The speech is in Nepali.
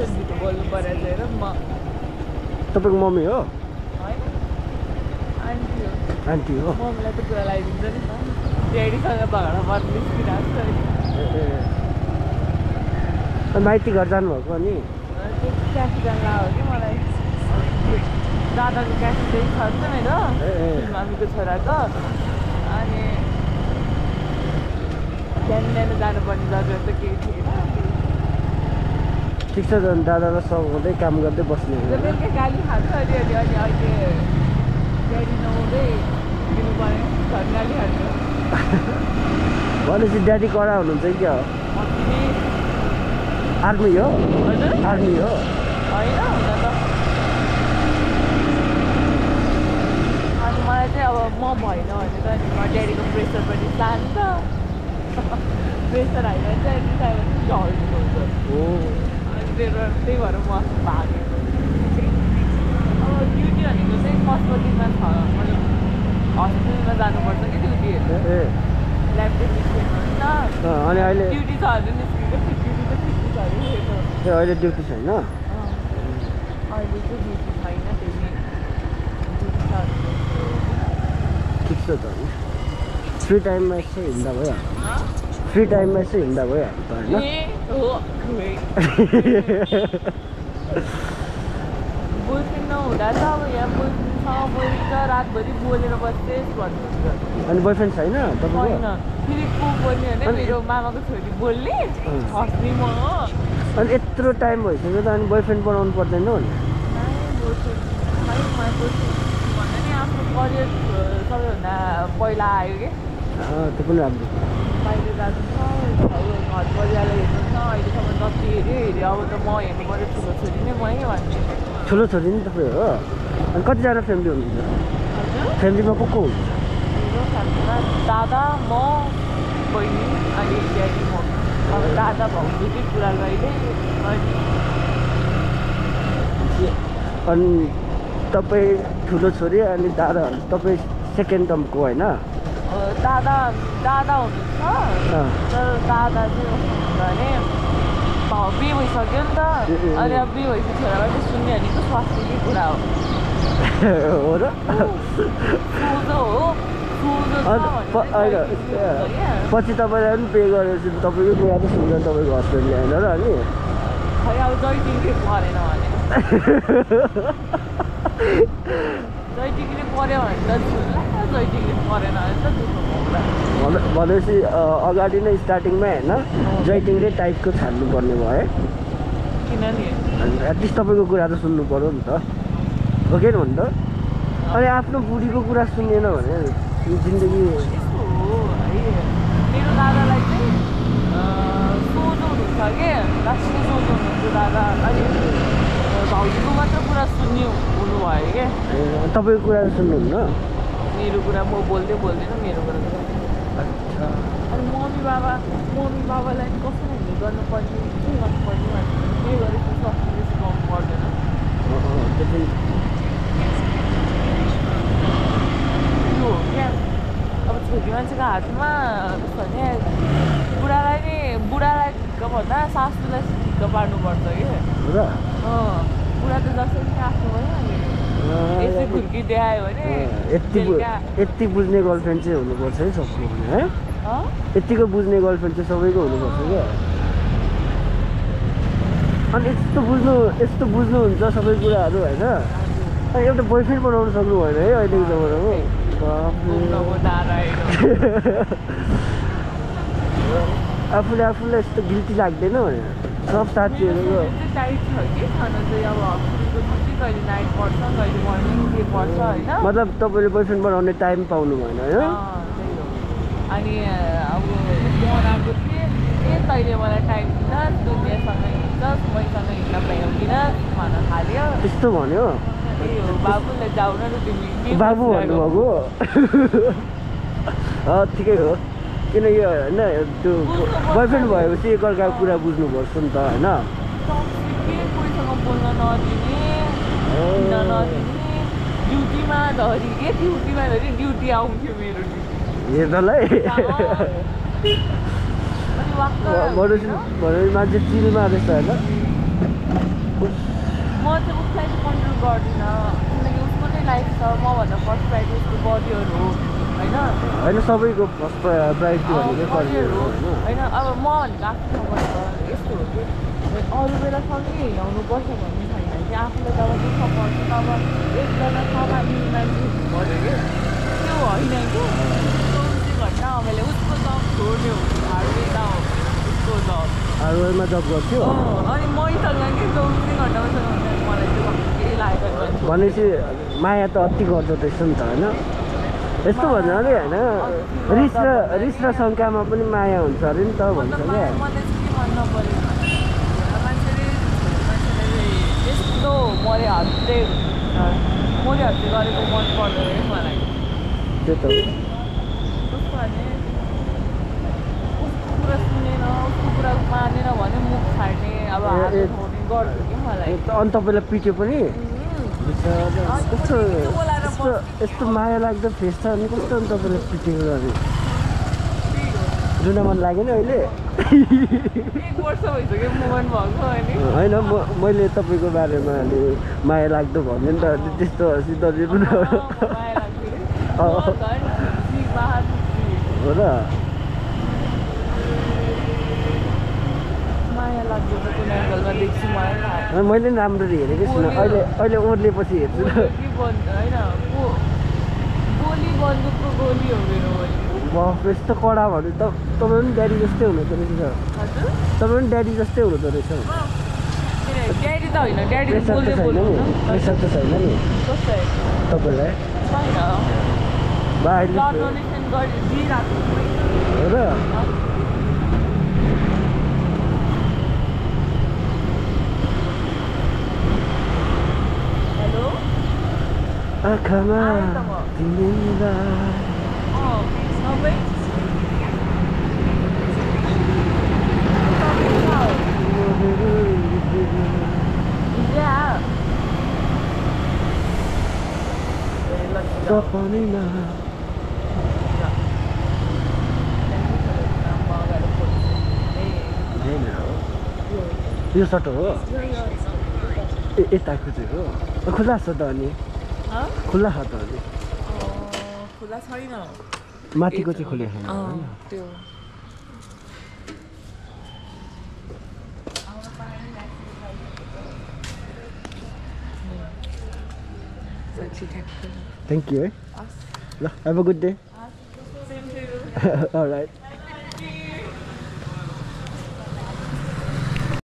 छिटो बोल्नु पर्यो चाहिँ म तपाईँको मम्मी हो होइन आन्टी हो आन्टी हो मम्मीलाई त कुरा लगाइदिन्छ नि त ड्याडीसँग झगडा पर्नु निस्किरहेको छ अनि माइती घर जानुभएको अनि त्यो क्यासिजन लाग्यो कि मलाई दादाको क्यासिजन छ नि त मेरो मामीको छोराको अनि बिहान जानुपर्ने जरुरत त केही थिएन ठिक छ झन् दादालाई सघाउँदै काम गर्दै बस्ने बेलुका गाली खान्छ अलिअलि अनि अहिले ड्याडी नहुँदै दिनु पऱ्यो झन् गाली खान्छ भनेपछि ड्याडी कडा हुनुहुन्छ कि क्या हो आर्मी हो आर्मी हो होइन हुन त अनि मलाई चाहिँ अब म भएन भने त अनि म ड्याडीको प्रेसर पनि जान्छ प्रेसर हाइमा चाहिँ रिसायो भने झल्नुहुन्छ हो अनि त्यही भएर म भागेको अब ड्युटी भनेको चाहिँ फर्स्टको दिनमा छ मतलब हस्पिटलमा जानुपर्छ कि ड्युटीहरू ल्याब टेक्निसियन हो नि त अनि अहिले ड्युटी छ भने निस्केको ड्युटी त फिफ्टी छ अरे अहिले ड्युटी छैन अहिले चाहिँ ड्युटी छैन त्यही ठिक छ त फ्री टाइममा यसो हिँड्दा भइहाल्छ फ्री टाइममा यसो हिँड्दा भइहाल्छ बोयफ्रेन्ड नहुँदा त अब यहाँ बोयफ्रेन्डसँग बोलिन्छ रातभरि बोलेर बस्दै भन्नुहुन्छ अनि बोयफ्रेन्ड छैन तपाईँको होइन फेरि को बोल्ने भने मेरो मामाको छोरी बोल्ने हस्ने म हो अनि यत्रो टाइम भइसक्यो त अनि बोयफ्रेन्ड बनाउनु पर्दैन भने भन्दा नि आफ्नो करियर सबैभन्दा पहिला आयो कि त्यो पनि राम्रो बाहिर जानु छ घर परिवारलाई हेर्नु छ अहिलेसम्म जति हेऱ्यो अब त म हेर्नु पऱ्यो ठुलो छोरी नै मै भन्छु ठुलो छोरी नि तपाईँ हो अनि कतिजना फ्यामिली हुनुहुन्छ फ्यामिलीमा को हुनुहुन्छ मेरो फ्यामिलीमा दादा म बहिनी अनि ड्याडी म अब दादा भाउजू चाहिँ कुरा गइले अनि तपाईँ ठुलो छोरी अनि दादा तपाईँ सेकेन्ड टर्मको होइन दादा हुनुहुन्छ तर दादा चाहिँ भने बिहे भइसक्यो नि त अनि अब बिहे भएपछि छोराबाट सुन्ने भनेको स्वास्थ्यकै कुरा हो हो र पछि तपाईँलाई पनि पे गरेपछि तपाईँको कुरा त सुन्छ तपाईँको हस्बेन्डले होइन र अनि खै अब जयटिङले परेन भने जयटिङले पऱ्यो भने त सुन्ला जयटिङले परेन भने त दुःख भनेपछि अगाडि नै स्टार्टिङमै होइन जयटिङले टाइपको छान्नुपर्ने भयो किनभने एटलिस्ट तपाईँको कुरा त सुन्नु पऱ्यो नि त हो कि हो नि त अनि आफ्नो बुढीको कुरा सुनेन भने जिन्दगी यस्तो हो है मेरो दादालाई चाहिँ सोझो हुनुहुन्छ कि लास्टमा सोझो हुनुहुन्छ दादा अनि भाउजूको मात्र कुरा सुन्ने हुनुभयो क्या तपाईँको कुरा सुन्नुहुन्न मेरो कुरा म बोल्दैन मेरो कुरा अनि मम्मी बाबालाई कसरी हेर्ने गर्नुपर्ने के गर्नुपर्ने भने के गरेपछि सबै सिकाउनु पर्दैन त्यो हो क्या अब छोरी मान्छेको हातमा कस्तो भने बुढालाई ढिक्क भन्दा सासूलाई ढिक्क पार्नुपर्छ कि बुढा त जसरी आफ्नो भयो यसै खुर्की देखायो भने यति बुझ्ने गर्लफ्रेन्ड चाहिँ हुनुपर्छ है सबको है यतिको बुझ्ने गर्लफ्रेन्ड चाहिँ सबैको हुनुपर्छ क्या अनि यस्तो बुझ्नुहुन्छ सबै कुराहरू होइन अनि एउटा बोयफ्रेन्ड बनाउनु सक्नु भएन है अहिलेको जमानामा आफूलाई यस्तो गिल्टी लाग्दैन भने सब साथीहरू मतलब तपाईँले बोयफ्रेन्ड बनाउने टाइम पाउनु भएन होइन अनि अब बनाएको थिएँ तैँले मलाई टाइम दिन दुनियाँसँग हिँड्छस् मैसँग हिँड्न भ्याउँदिन भन्न थाल्यो त्यस्तो भन्यो बाबुलाई जाऊ न तिमी बाबु भन्नुभएको ठिकै हो किनकि होइन त्यो बोयफ्रेन्ड भएपछि एकअर्काको कुरा बुझ्नुपर्छ नि त होइन कोहीसँग बोल्न नदिने ड्युटीमा धरी ड्युटी आउँथ्यो मेरो हेर्नलाई भनेपछि मान्छे चिलमा रहेछ होइन म चाहिँ उसलाई चाहिँ कन्ट्रोल गर्दिनँ किनकि उसको नै लाइफ छ मभन्दा फर्स्ट प्राइज उसको करियर हो होइन होइन सबैको फर्स्ट प्रायोरिटी भनेकै करियर हो होइन होइन अब म भनेको आफ्नो खबर छ यस्तो हो कि अरू बेला सँगै हिँडाउनुपर्छ भन्ने छैन कि आफूले जब दुःख पर्छ तब एकजना समाजिक मान्छे हुनुपर्यो कि त्यो होइन कि 24 घन्टा मैले उसको जब छोड्यो हार्वेदा हो उसको जब आरओआईमा जब गर्थ्यो अनि मैसँग कि 24 घन्टामा छ भने मलाई त्यो केही लागेको भनेपछि माया त अति गर्दो रहेछ नि त होइन यस्तो भन्नाले होइन रिस र शङ्कामा पनि माया हुन्छ अरे नि त भन्छ क्या मलाई चाहिँ के भन्न पऱ्यो मान्छेले यस्तो मरे हत्ते गरेको मन पर्दैन है मलाई त्यो त कस्तो भने उसको कुरा सुनेन उसको कुरा मानेन भने मुख छाड्ने अब हात उठाउने गर्छु कि मलाई अनि तपाईँलाई पिट्यो पनि यस्तो माया लाग्दो फेस छ अनि कस्तो अनि तपाईँलाई पिटेको अरे रुन मन लागेन अहिले 1 वर्ष भइसक्यो मोमेन्ट भएको अनि होइन मैले तपाईँको बारेमा अलि माया लाग्दो भन्यो नि त त्यस्तो सिधै रुन माया लाग्थ्यो हो र माया लाग्दो त कुनै एङ्गलमा देख्छु मलाई मैले पनि राम्ररी हेरेकै छुइनँ अहिले ओर्लेपछि हेर्छु के बन्द होइन गोली बन्दुकको गोली हो मेरो बाफ यस्तो कडा भन्यो त तपाईँ पनि ड्याडी जस्तै हुनुहुँदो रहेछ हजुर तपाईँ पनि ड्याडी जस्तै हुनुहुँदो रहेछ ड्याडी त होइन ड्याडी प्रेसर त छैन नि प्रेसर त छैन नि कस्तो तपाईँलाई छैन बा अहिले ब्लड डोनेसन दिइरहेको हो र हेलो आँखामा तिमीलाई सबै सपनीमा यो सटो हो यताको चाहिँ हो खुला छ त अनि खुला छ त अनि खुला छैन माथिको चाहिँ खुला छैन त्यो थ्याङ्क यू है ल have a good day Same to you. All right